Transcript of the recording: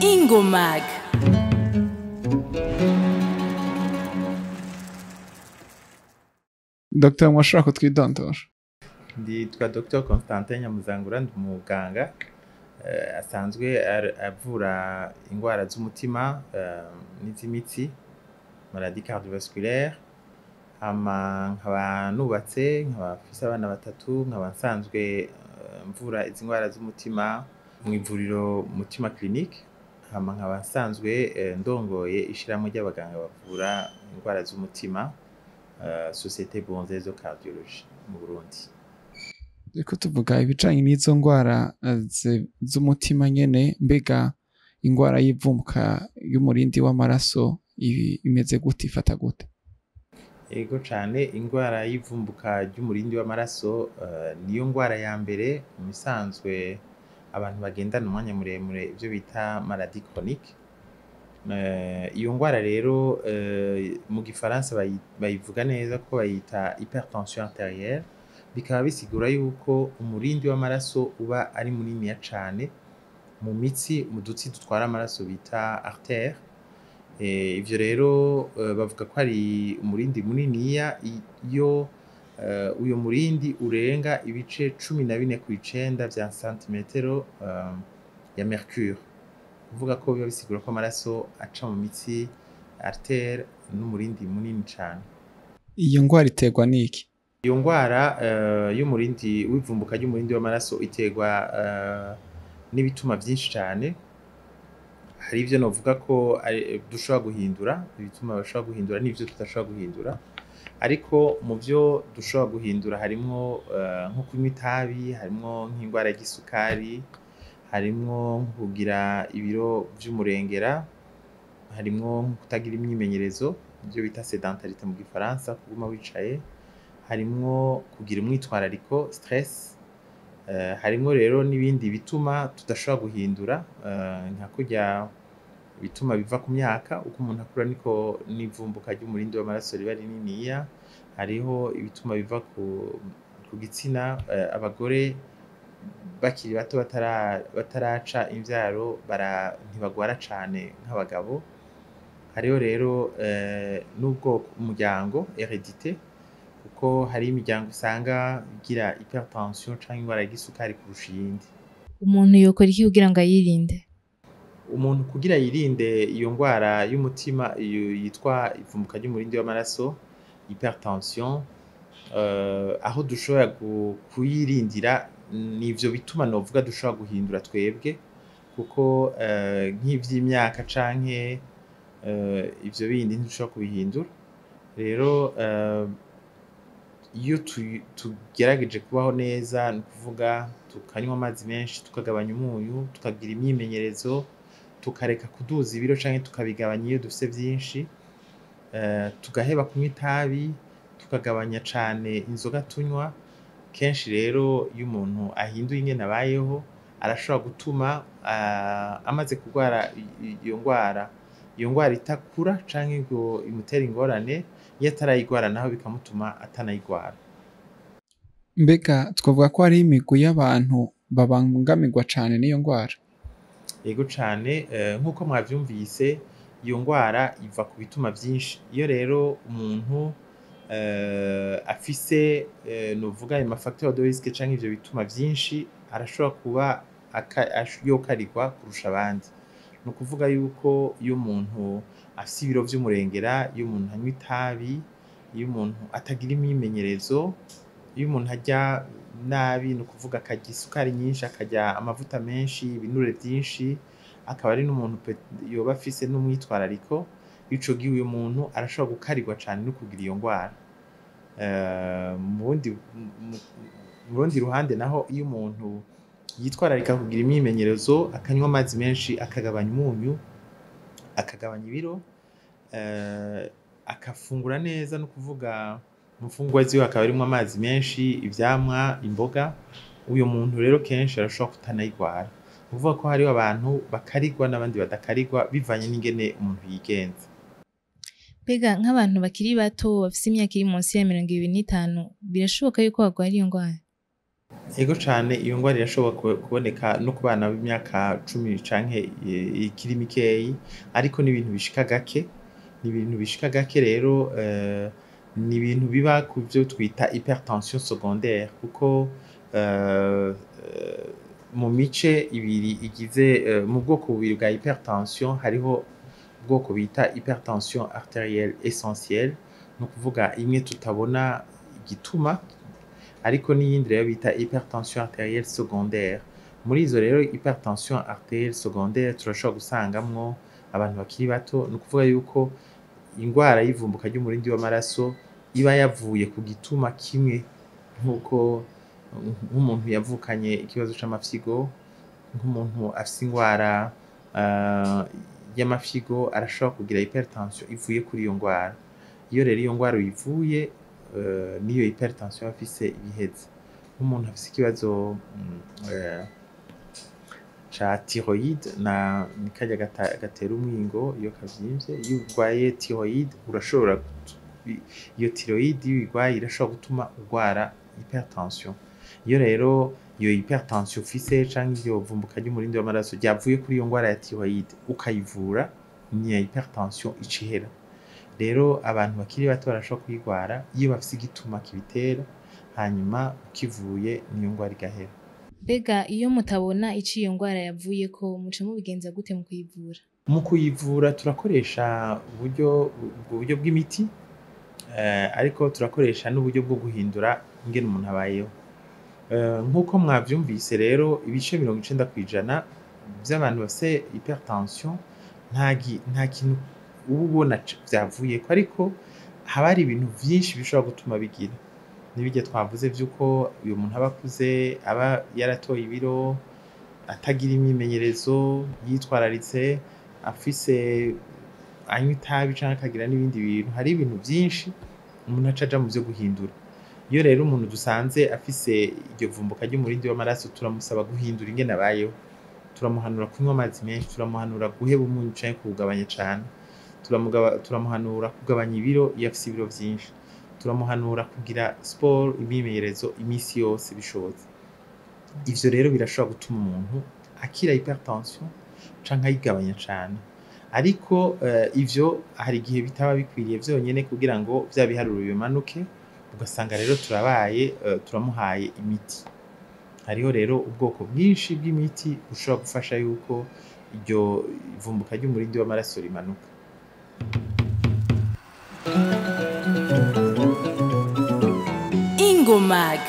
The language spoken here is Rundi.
Ingomag. Dr. Mwashobora kutwidondora? Nditwa Dr. Constantin Nyamuzangura, ndi umuganga asanzwe avura ingwara z'umutima n'iz'imitsi, maladie cardiovasculaire. Hama nkaba nubatse, nkaba mfise abana batatu, nkaba nsanzwe mvura izi ngwara z'umutima mu ivuriro Mutima Clinique. Hama nkaba nsanzwe ndongoye ishirahamwe ry'abaganga bavura ingwara z'umutima, Société Burundaise de Cardiologie mu Burundi. Turiko tuvuga ibijanye n'izo ngwara z'umutima nyene, mbega ingwara y'ivumbuka y'umurindi w'amaraso imeze gute, ifata gute? Ego cane, ingwara y'ivumbuka ry'umurindi w'amaraso niyo ngwara ya mbere mu bisanzwe abantu bagendana umwanya muremure, ivyo bita maladie chronique. Iyo ngwara rero mu gifaransa bayivuga neza ko bayita hypertension artérielle, bikaba bisigura yuko umurindi w'amaraso uba ari muniniya cane mu mitsi, mu dutsi dutwara amaraso bita artère. Ivyo rero bavuga ko ari umurindi muniniya iyo uyo murindi urenga ibice 14% vya santimetero ya mercure. Kuvuga ko biba bisigura ko amaraso aca mu mitsi artère n'umurindi munini cane. Iyo ngwara iterwa n'iki? Iyo ngwara y'umurindi w'ivumbuka ry'umurindi w'amaraso iterwa n'ibituma vyinshi cane. Hari ivyo novuga ko dushobora guhindura, ibituma bashobora guhindura n'ivyo tudashobora guhindura. Ariko mu vyo dushobora guhindura harimwo nko kunywa itabi, harimwo nk'ingwara y'igisukari, harimwo nko kugira ibiro vy'umurengera, harimwo nko kutagira imyimenyerezo, ivyo bita sédentarité mu gifaransa, kuguma wicaye, harimwo kugira umwitwarariko stress, harimwo rero n'ibindi bituma tudashobora guhindura, nka kurya bituma biva ku myaka, uko umuntu akura niko n'ivumbuka ry'umurindi w'amaraso riba rininiya. Hariho ibituma biva ku gitsina, abagore bakiri bato bataraca imvyaro ntibagwara cane nk'abagabo. Hariho rero n'ubwoko umuryango hérédité, kuko hari imiryango usanga igira hypertension canke ingwara y'igisukari kurusha iyindi. Umuntu yokora iki kugira ngo ayirinde? Umuntu kugira yirinde iyo ngwara y'umutima yitwa ivumbuka ry'umurindi w'amaraso hypertension, aho dushobora kuyirindira nivyo bituma novuga dushobora guhindura twebwe, kuko nk'ivy'imyaka canke ivyo bindi ntidushobora kubihindura. Rero iyo tugerageje kubaho neza, ni ukuvuga tukanywa amazi menshi, tukagabanya umunyu, tukagira imyimenyerezo, tukareka kuduza ibiro canke tukabigabanya iyo dufise vyinshi, tugaheba kunywa itabi, tukagabanya cane inzoga tunywa. Kenshi rero iyo umuntu ahinduye ingene abayeho, arashobora gutuma amaze kurwara iyo ngwara, iyo ngwara itakura canke ngo imutere ingorane, iyo atarayigwara naho bikamutuma atanayigwara. Mbega twavuga ko hari imigwi y'abantu babangamirwa cane n'iyo ngwara? Yego cane, nk'uko mwavyumvise, iyo ngwara iva ku bituma vyinshi. Iyo rero umuntu afise novuga ayo ma facteur de risque canke ivyo bituma vyinshi, arashobora kuba yokarigwa kurusha abandi. Ni ukuvuga yuko iyo umuntu afise ibiro vy'umurengera, iyo umuntu anywa itabi, iyo umuntu atagira imyimenyerezo, iyo umuntu arya nabi, ni ukuvuga akarya isukari nyinshi, akarya amavuta menshi, ibinure vyinshi, akaba ari n'umuntu yoba afise n'umwitwarariko, ico gihe uyo muntu arashobora gukarirwa cane no kugira iyo ngwara. Mu rundi ruhande naho, iyo umuntu yitwararika kugira imyimenyerezo, akanywa amazi menshi, akagabanya umunyu, akagabanya ibiro, akafungura neza, no kuvuga mu mfungurwa ziwe hakaba harimwo amazi menshi, ivyamwa, imboga, uyo muntu rero kenshi arashobora kutanayigwara. Ni ukuvuga ko hariho abantu bakarigwa n'abandi badakarigwa bivanye n'ingene umuntu yigenza. Mbega nk'abantu bakiri bato bafise imyaka iri munsi ya 25, birashoboka yuko bagwara iyo ngwara? Ego cane, iyo ngwara irashobora kuboneka no ku bana b'imyaka 10 canke ikiri mikeyi, ariko ni ibintu bishika gake. Ni ibintu bishika gake rero, ni ibintu biba ku vyo twita hypertension secondaire, kuko mu mice ibiri igize, mu bwoko bubiri bwa hypertension, hariho ubwoko bita hypertension artérielle essentielle, ni ukuvuga imwe tutabona igituma, ariko n'iyindi rero bita hypertension artérielle secondaire. Muri izo rero hypertension artérielle secondaire turashobora gusangamwo abantu bakiri bato, ni ukuvuga yuko ingwara y'ivumbuka ry'umurindi w'amaraso iba yavuye ku gituma kimwe, nk'uko nk'umuntu yavukanye ikibazo c'amafyigo, nk'umuntu afise ingwara y'amafyigo arashobora kugira hypertension ivuye kuri iyo ngwara. Iyo rero iyo ngwara uyivuye, n'iyo hypertension aba afise ibiheze. Nk'umuntu afise ikibazo ca thyroïde, na ni karya gatera umwingo iyo kavyimvye, iyo urwaye thyroïde urashobora, iyo thyroïde iyo uyirwaye irashobora gutuma urwara hypertension. Iyo rero iyo hypertension ufise canke iryo vumbuka ry'umurindi w'amaraso ryavuye kuri iyo ngwara ya thyroïde, ukayivura, ni hypertension ica ihera. Rero abantu bakiri bato barashobora kuyirwara iyo bafise igituma kibitera, hanyuma ukivuye niyo ngwara igahera. Mbega iyo mutabona ico iyo ngwara yavuyeko, muca mubigenza gute mu kuyivura? Mu kuyivura turakoresha ubwo buryo bw'imiti, ariko turakoresha n'uburyo bwo guhindura ingene umuntu abayeho. Nk'uko mwavyumvise rero, ibice 90% vy'abantu bafise hypertension nta kintu uba ubona vyavuyeko, ariko haba hari ibintu vyinshi bishobora gutuma bigira. Nibirya twavuze vy'uko uyu muntu aba akuze, aba yaratoye ibiro, atagira imyimenyerezo, yitwararitse, afise anywa itabi canke akagira n'ibindi bintu. Hari ibintu vyinshi umuntu aca aja mu vyo guhindura. Iyo rero umuntu dusanze afise iryo vumbuka ry'umurindi w'amaraso, turamusaba guhindura ingene abayeho. Turamuhanura kunywa amazi menshi, turamuhanura guheba umunyu canke kuwugabanya cane, turamuhanura kugabanya ibiro iyo afise ibiro vyinshi, turamuhanura kugira sport, imyimenyerezo imisi yose bishobotse. Ivyo rero birashobora gutuma umuntu akira hypertension canke ayigabanya cane. Ariko ivyo hari igihe bitaba bikwiriye vyonyene kugira ngo vya biharuro bimanuke, ugasanga rero turabaye turamuhaye imiti. Hariho rero ubwoko bwinshi bw'imiti bushobora gufasha yuko iryo vumbuka ry'umurindi w'amaraso rimanuka. Ingomag.